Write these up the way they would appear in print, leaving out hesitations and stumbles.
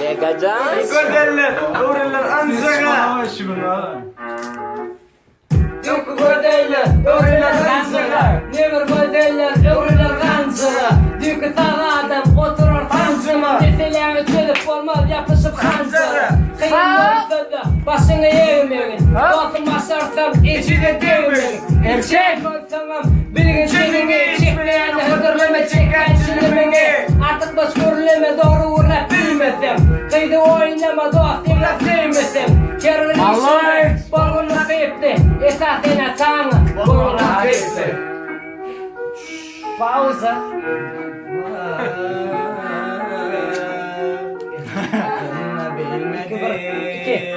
Bekajan. Gözeller, öwrüler anjaga. Öňki gözeller, öwrüler ganjyga. Nebir gözeller, öwrüler ganjyga. Düýnki sag adam oturar sanjyma. Meseläňi çözüp bolmaz ýapyşyp hanjara. Kyn bolsa-da, başyňy egmegin. Dostum başarsaň, ejize degmegin. Erkek bolsaňam, bilgin çeniňi. Çekmeýäne hödürleme çekýän çilimiňi. Artykmaç gürleme dogry gürläp bilmeseň. Gyzy oýnama dost ýygnap söýmeseň. Her bir işiňe bolgun ukyply. Esas ene-ataňa bolgun ukyply. Pauza. Bir, iki.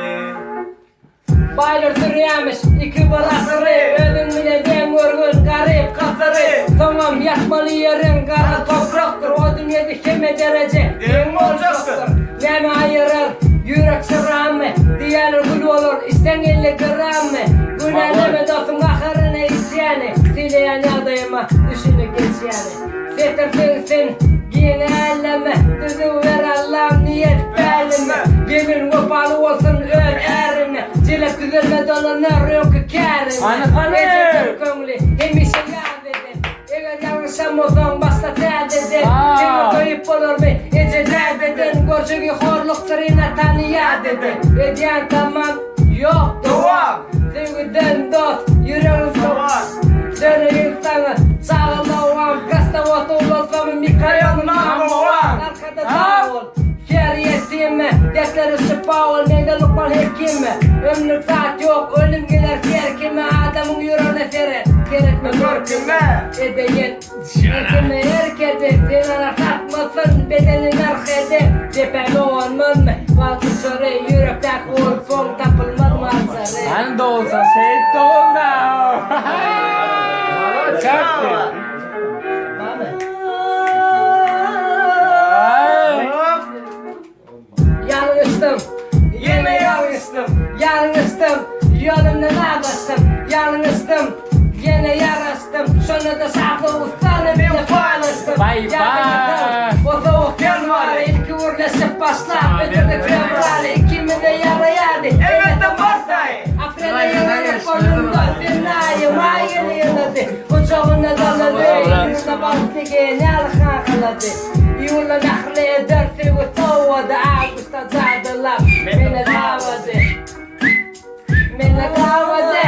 Baýlar sürýämiş 2 bir asyry, Özüň bile deň görgün garyp gasyry. Soňam ýatmaly ýeriň gara toprakdyr, O dünýede hemme dereje deň boljakdyr. Näme aýyrar ýürek şyrammy, Diýýärler gül bolar içseň 50 grammy. Günäleme dostuň gaharyna içýäni, Sylaýan ýagdaýyma düşünip geçýäni. Setir siňsin giň äleme, Düzüw ber Allam niýet pälime. Gelin wepaly bolsun öz ärine, Jelep düzelme dolanar öňki kärine. Hany hany. Ejedir köňli hemişe ýaz eden, Eger ýalňyşan bolsaň başla täzeden. Diňe söýüp bolarmy eje dädeden, Görjegi horlukdyr ene-atany ýat eden. Edýän tamam ýok dowam. Söýgüden dost ýüregim sowar. Döneýin saňa çagalawam Krasnowodda ulalsam mikroýonum number one Arkada dag bol her ýetime Dertlere şypa bol mende lukman hekime Ömrlük zat ýok ölüm geler her kime Adamyň ýüregine seret seretme görküme Edeýin Etime erk eden Zenana satmasyn bedeni nyrh eden Depäme gonmazmy wagt uçary Ýürekdäki bolsaň tapylmazmy açary. Hany dogulsa şeýit dogulda. Çakdy. Ýalňyşdym, ýene ýalňyşdym, Ýalňyşdym, ýolumdan azaşdym, Ýalňyşdym, ýene ýaraşdym, Şonda-da şatlyk ussany bile paýlaşdym. Baý Ýadyňa sal, baý. o sowuk ýanwary, Ilki gürleşip başlap, ötürdik fewraly, Ikimize ýaraýardy, elbetde mart aýy. Aprelde ýygnanyp bolunda, sen aýy, maý geldi ýygnady, Gujagyna dolady, Iýunda bagtly genial hakalady. Iýulda mähirli eder söýgi sowady, Awgustda jadylap meni gabady. Meni gabady.